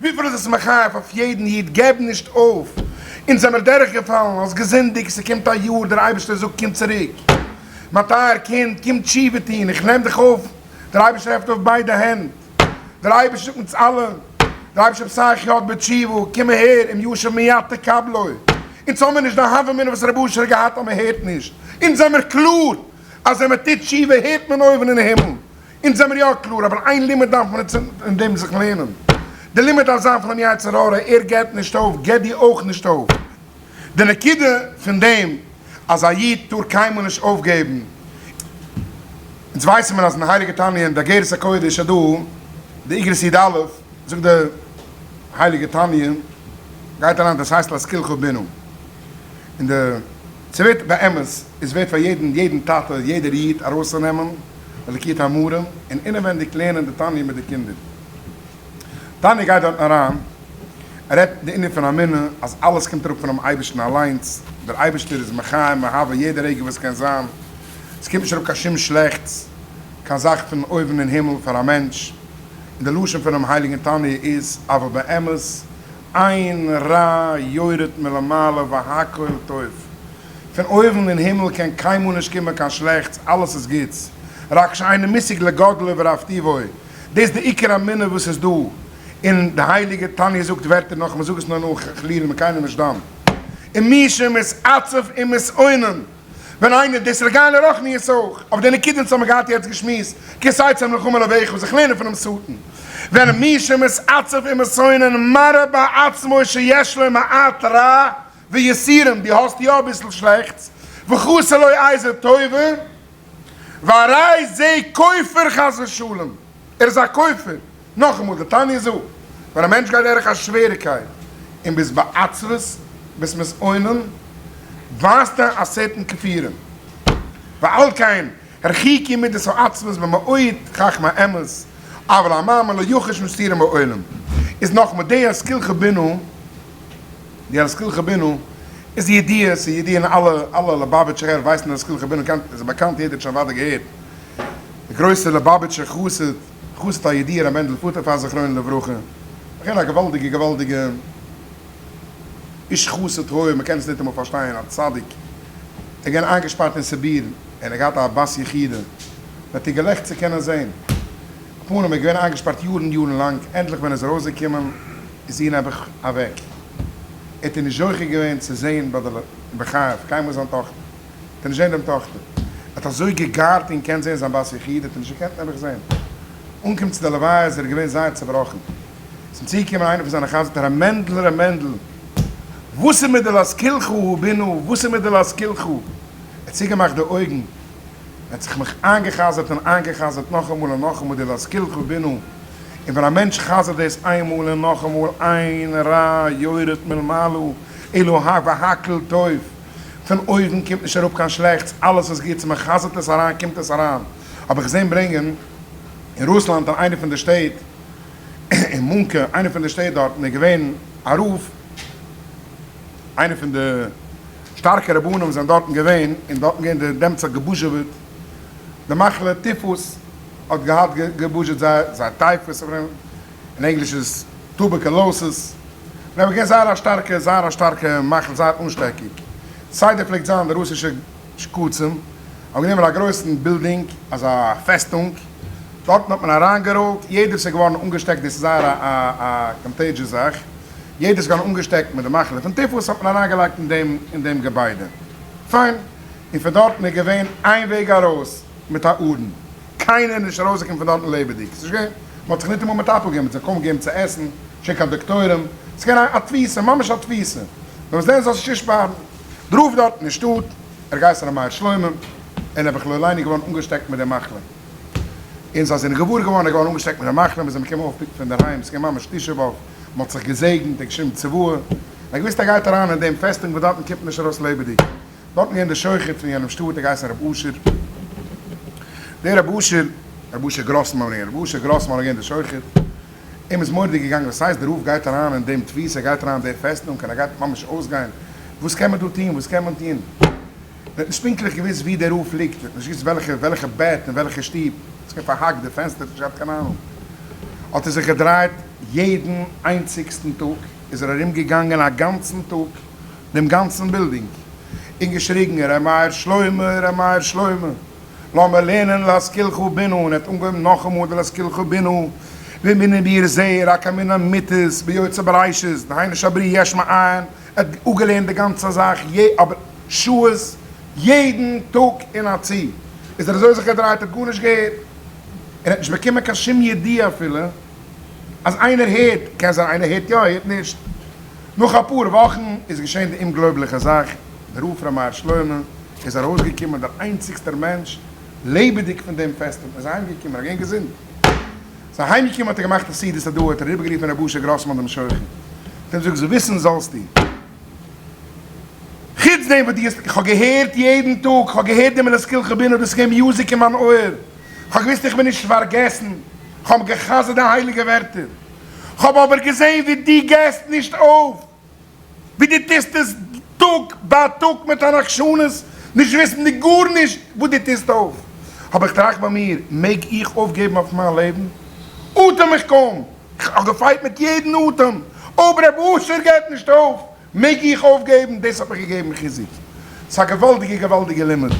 וויפיל איז עס מחייב אויף יעדן איד, געב נישט אויף, אונז זעמיר דורכגעפאלן, האסט געזינדיגט, ס'קומט א יאר, דער אייבערשטער זאגט קום צוריק, מיין טייער קינד, קום תשובה טון, איך נעם דיך אויף, דער אייבערשטער עפנט אויף ביידע הענט, דער אייבערשטער זאגט אונז אלע, דער אייבערשטער פתח יד בתשובה, קום אהער, אם ישוב מיד תקבלו, אונז האמיר נישט די הוה אמינא וואס רבי אשר האט געהאט אז מען הערט נישט, אונז זעמיר קלאר אז ווען מען טוט תשובה הערט מען אויבן אין הימל, אונז זעמיר יא קלאר, אבער איין לימוד דארף מען אין דעם זיך לערנען, די לימוד דארף זיין פונעם יצר הרע, ער געבט נישט אויף, געב דו אויך נישט אויף. די נקודה פון דעם אז א איד טאר קיינמאל נישט אויפגעבן, אונז ווייסן מיר אז אין הייליגע תניא אין די אגרת הקודש איז דא די איגרת י א, זאגט די הייליגע תניא, גייט אריין דאס הייסט להשכילך בינה, און די ס'ווערט באמת איז ווערט פאר יעדן יעדן טאטע יעדער איד ארויסצונעמען די ליקוטי אמרים און אינעווענדיג לערנען די תניא מיט די קינדער. תניא גייט דארטן אריין, ער רעדט די ענין פון אמונה אז אלעס קומט אראפ פונעם אייבערשטן אליינס, דער אייבערשטער איז מחיה מהווה יעדע רגע וואס קען זיין, עס קומט נישט אראפ קיין שום שלעכטס, קיין זאך פון אויבן אין הימל פאר א מענטש, און די לשון פונעם הייליגן תניא איז אבל באמת אין רע יורד מלמעלה והכל טוב, פון אויבן אין הימל קען קיינמאל נישט קומען קיין שלעכטס, אלעס איז גוטס, רק שאינו מושג לגודלו ורב טיבו, דאס איז די עיקר אמונה וואס איז דא, און די הייליגע תניא זאגט ווערטער נאך, מ'זאגט עס נאר נאך חלילה מ'קען קיינעם נישט דן, און מי שמתעצב ומתאונן, ווען איינער, דאס איז לגמרי רוחניות אויך, אבער די נקודה וואס האבן מיר געהאט יעצט געשמועסט, כי תצא מלחמה לאויביך, זיך לערנען פונעם שטן, ווען מי שמתעצב ומתאונן מראה בעצמו שיש לו מעט רע ויסורים, דו האסט יא אביסל שלעכטס, וחסר לו איזה טובה, והרי זה כופר חס ושלום, ער איז א כופר, נאכאמאל די תניא זאגט, ווען א מענטש גייט דורך א שוועריקייט און ביסט בעצבות, ביסט מתאונן, ווייזט ער א certain כפירה, ועל כן הרחיקו מידת העצבות במאוד חכמי אמת, אבל המאמין לא יחוש מסתירים בעולם, איז נאכאמאל די השכילך בינו, די השכילך בינו איז ידיעה, ס'איז ידיעה אין אלע אלע ליובאוויטשער חברה ווייסן די השכילך בינו קענט איז באקאנט יעדער האט שוין אוודאי געהערט די גרויסע ליובאוויטשער חסיד חסיד הידיעה ר' מענדל פוטערפאס זכרונו לברכה געווען א געוואלדיגע געוואלדיגע איש חסיד היה מ'קען עס ניטאמאל פארשטיין א צדיק ער געווען איינגעשפארט אין סיביר און ער געהאט א בת יחידה מ'האט איר געלעכצט צו קענען זעהן אפנים ער איז געווען איינגעשפארט יארן יארן לאנג ענדליך ווען ער איז ארויסגעקומען איז זי נעבעך אוועק. ער האט איר נישט זוכה געווען צו זעהן ביי די בחייו, קיינמאל זיין טאכטער. האט ער נישט זעהן דעם טאכטער. ער האט אזוי געגארט און געקענט זעהן זיין בת יחידה, האט ער נישט געקענט נעבעך זעהן. אנקומען צו די לוויה איז ער געווען זייער צובראכן. איז אים צוגעקומען איינער פון זיינע חסידים, ר' מענדל, ר' מענדל, וואס איז מיט די להשכילך הוא בנו, וואס איז מיט די להשכילך? ער האט צוגעמאכט די אויגן, ער האט זיך מיך איינגע'חזר'ט און איינגע'חזר'ט נאכאמאל און נאכאמאל די להשכילך הוא בנו. און ווען א מענטש חזר'ט דאס איינמאל און נאכאמאל, אין רע יורד מלמעלה אלא ה והכל טוב, פון אויבן קומט נישט אראפ קיין שלעכטס, אלעס איז גוטס, מען חזר'ט עס אריין קומט עס אריין. האב איך געזען ברענגען אין רוסלאנד אין איינע פון די שטעט, אין מונקא, איינע פון די שטעט דארטן איז געווען א רב, איינע פון די שטארקע רבנים זענען דארטן געווען, און דארטן געווען די דעמאלטס האט געבוזשעוועט די מחלה טיפוס, האט געהאט געבוזשעט זייער זייער typhus אין ענגליש איז tuberculosis און אבער געווען זייער א שטארקע זייער א שטארקע מחלה זייער אנשטעקיג סדר פלעגט זיין די רוסישע שקצים האבן גענומען א גרויסן בילדינג אזא פעסטונג דארטן האט מען אריינגעראלט יעדער וואס איז געווארן אנגעשטעקט דאס איז זייער א א contagious זאך יעדער איז געווארן אנגעשטעקט מיט די מחלה פון טיפוס האט מען אריינגעלייגט אין דעם אין דעם געביידע פיין און פון דארטן איז געווען איין וועג ארויס. מיט א ארון. קיינער איז נישט ארויסגעקומען פון דארטן לעבעדיג. ס'איז נישט געווען, מ'האט זיך ניטאמאל מטפל געווען מיט זיי, קוים געגעבן צו עסן, שוין קיין דאקטוירים. ס'איז געווען א תפיסה, ממש א תפיסה. נאר וואס דען זאל זיך צושפארן. דער רב דארטן אין שטאט, ער געהייסן ר' מאיר שלמה, און נעבעך לא עלינו געווארן אנגעשטעקט מיט די מחלה. און זיי זענען געוואר געווארן ער איז געווארן אנגעשטעקט מיט די מחלה, מ'איז אים געקומען אויפפיקן פון דערהיים, ס'איז געווען ממש תשעה באב, מ'האט זיך געזעגנט, ער האט געשריבן צוואה, ער האט געוואוסט ער גייט אריין אין דעם פעסטונג וואס דארטן קומט מען נישט ארויס לעבעדיג. דארטן געווען דער שוחט פון יענעם שטאט, ער געהייסן רבי אשר, דער רבי אשר, רבי אשר גראסמאן, רבי אשר גראסמאן איז געווען דער שוחט, אים איז מורא'דיג געגאנגען, וואס הייסט דער רב גייט אריין אין דעם תפיסה, ער גייט אריין אין דער פעסטונג, און ער גייט ממש אויסגיין, וואס קען מען דא טון, וואס קען מען טון, ער האט נישט פונקטליך געוואוסט וואו דער רב ליגט, ער האט נישט געוואוסט וועלכע וועלכע בעט, אין וועלכע שטוב, עס איז געווען פארהאקט די פענסטער, ער האט נישט געהאט קיין אהנונג, האט ער זיך געדרייט. יעדן איינציגסטן טאג איז ער ארום געגאנגען א גאנצן טאג דעם גאנצן בילדינג און געשריגן ר' מאיר שלמה ר' מאיר שלמה לאמיר לערנען להשכילך בינה און ער האט אנגעהויבן נאכאמאל די להשכילך בינה ואמונה בעיר זה רק אמונה אמיתית ביוצא בראשית דהיינו שהבריאה יש מאין ער האט אפגעלערנט די גאנצע זאך אבער שעות יעדן טאג אין א צי איז ער אזוי זיך געדרייט ער האט גארנישט געהערט ער האט נישט באקומען קיין שום ידיעה אפילו אז איינער הערט, קען זיין איינער הערט יא הערט נישט. נאך אפאר וואכן איז געשען די אומגלויבליכע זאך, דער רב ר' מאיר שלמה איז ארויסגעקומען דער איינציגסטער מענטש לעבעדיג פון דעם פעסטונג, ער איז אהיימגעקומען, ער איז געווען געזונט, איז אהיימגעקומען האט ער געמאכט א סעודת הודאה, האט ער אריבערגערופן ר' אשר גראסמאן דעם שוחט, האט אים געזאגט, זאל וויסן זאלסטו, חוץ דעם וואס דו האסט, איך האב געהערט יעדן טאג, איך האב געהערט דעם להשכילך בינה, דאס איז געווען music אין מיין אויער, איך האב געוואוסט איך בין נישט פארגעסן, איך האב גע'חזר'ט די הייליגע ווערטער, איך האב אבער געזען ווי דו געסט נישט אויף, ווי דו טוסט עס טאג ביי טאג מיט אן עקשנות, נישט וויסנדיג גארנישט וואס דו טוסט אויף, האב איך טראכט ביי מיר, מעג איך אויפגעבן אויף מיין לעבן? אטעם איך קוים, כ'האב געפייט מיט יעדן אטעם, אויב ר' אשר געבט נישט אויף, מעג איך אויפגעבן? דאס האט מיך געגעבן חיזוק. ס'איז א געוואלדיגע געוואלדיגע לימוד.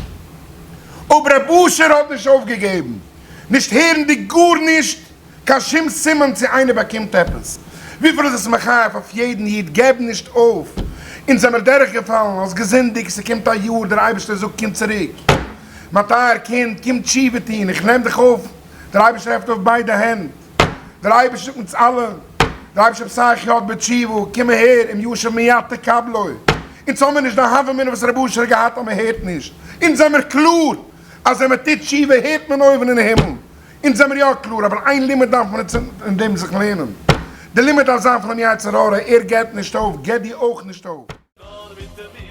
אויב ר' אשר האט נישט אויפגעגעבן, נישט הערנדיג גארנישט, קיין שום סימן צו איינער באקומט עפעס, וויפיל איז עס מחייב אויף יעדן איד, געב נישט אויף! אונז זעמיר דורכגעפאלן, האסט געזינדיגט, ס'קומט א יאר, דער אייבערשטער זאגט קום צוריק, מיין טייער קינד, קום תשובה טון, איך נעם דיך אויף, דער אייבערשטער עפנט אויף ביידע הענט, דער אייבערשטער זאגט אונז אלע, דער אייבערשטער פתח יד בתשובה, קום אהער, אם ישוב מיד תקבלו. אונז האמיר נישט די הוה אמינא וואס רבי אשר האט געהאט אז מען הערט נישט. אונז זעמיר קלאר אז ווען מען טוט תשובה הערט מען אויבן אין הימל. אונז זעמיר יא קלאר, אבער איין לימוד דארף מען אין דעם זיך לערנען. די לימוד דארף זיין פונעם יצר הרע, ער געבט נישט אויף, געב דו אויך נישט אויף. נאר מיט די.